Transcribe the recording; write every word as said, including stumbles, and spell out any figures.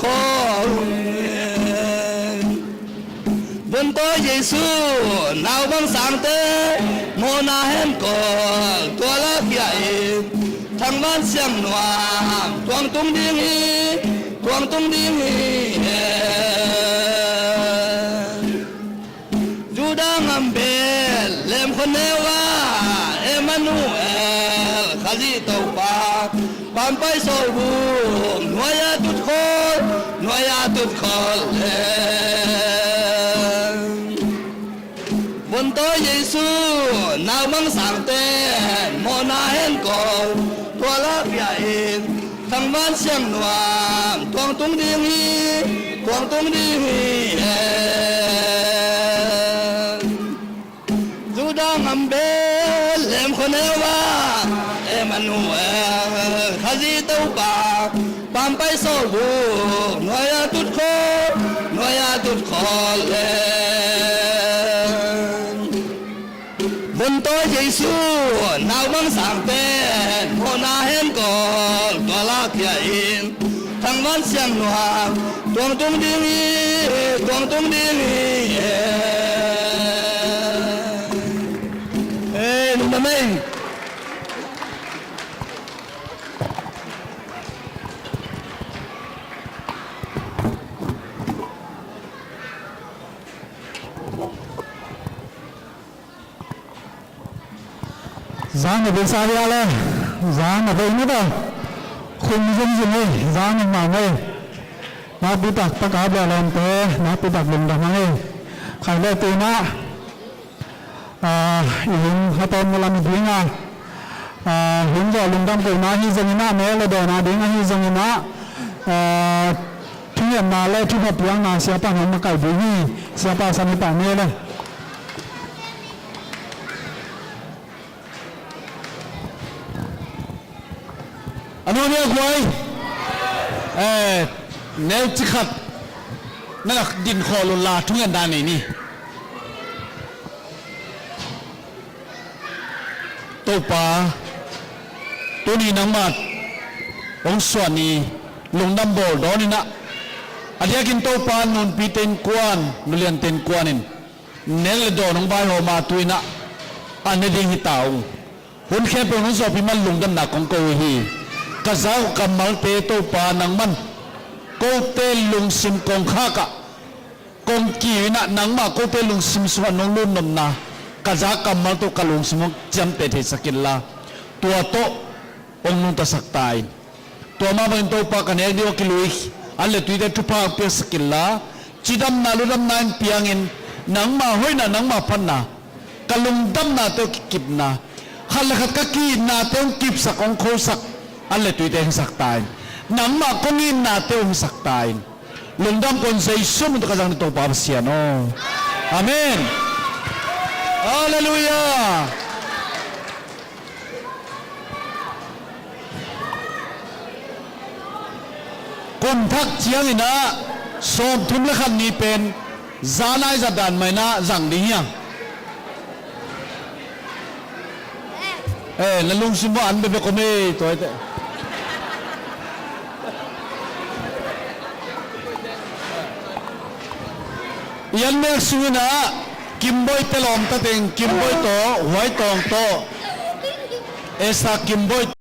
khawl. Vun tawi Jesu, nau bang sangte, mawhna hen kawl, tua lakhia in, thangvan siang nuam, tuang tung ding hi, tuang tung ding hi, eh. Judah ngam Bethlehem khua neu ah, Emmanuel, Khazih Topa, pampai sawlbuk, nuai-a tut khawl, nuai-a tut khawl leng. Vun tawi Jesu, nau bang sangte, mawhna hen kawl, tua lakhia in, thangvan siang nuam, tuang tung ding hi, tuang tung ding hi, eh. Judah ngam Bethlehem khua neu ah, Emmanuel, Khazih Topa, pampai sawlbuk, nuai-a tut khawl, nuai-a tut khawl leng. Vun tawi Jesu, nau bang sangte, mawhna hen kawl, tua lakhia in, thangvan siang nuam, tuang tung ding hi, tuang tung ding hi, eh. Eh, lungdam ei. Zan a vei sa hia le, zan a vei ni ba. Khum zumzum ei, zan a ma ngei. Nakpi taktak a bia lawmte, nakpi tak lungdam hang ei. Khai le tuna, ah, i hing hatawm na lam i ding a, ah, hing zawh lungdam kohna hi zongin ah, nek le dawn a ding ahi zongin ah, ah, thungetna le thupha piakna siapa hong makaih ding hi, siapa Sanipa ne le. A nu nih a guai, eh, neu cikhat na lak din khawh lo la thungetna nei ni. Topa, tuni nangmah hong suah ni lungdam bawl dawn in ah, a diakin Topa nunpite innkuan, nuliante innkuan in nek le dawn hong vaihawm a, tu in ah a ne ding hi ta ung. Hun khempeuh nong zawhpih man lungdamna kong ko uh hi. Ka za uh kammalte Topa nangman kote lungsim kong khak ah, kong kiu in ah nangmah kote lungsim sungah nong lutnopna ka za kammal tawh ka lungsim hong ciamteh theisak inla, tua tawh hong nungtasak ta in. Tua mah bangin Topa ka nek ding uh a kilui an le tuite thupha hong piaksak inla, cidamna ludamna in piangin nangmah hoihna nangmah phatna, ka lungdamnate uh kikipna, khat le khat ka ki-itnate hong kipsak hong khosak an le tuite hong hisak ta in. Nangmah kong itnate hong hisak ta in. Lungdam kong Jesu min tawh ka zang ni Topa Pasian aw. Amen. Halleluiah. Kum thak ciangin ah sawmthum le khat ni pen zan a i zat dan mah in ah zang ding hiam? Eh, na lungsim uh an bekbek om ei, tua hi teh. I an mek sungin ah Kimboi te lawm ta teng, Kimboi tawh, Huai Tawng tawh, Esa Kimboi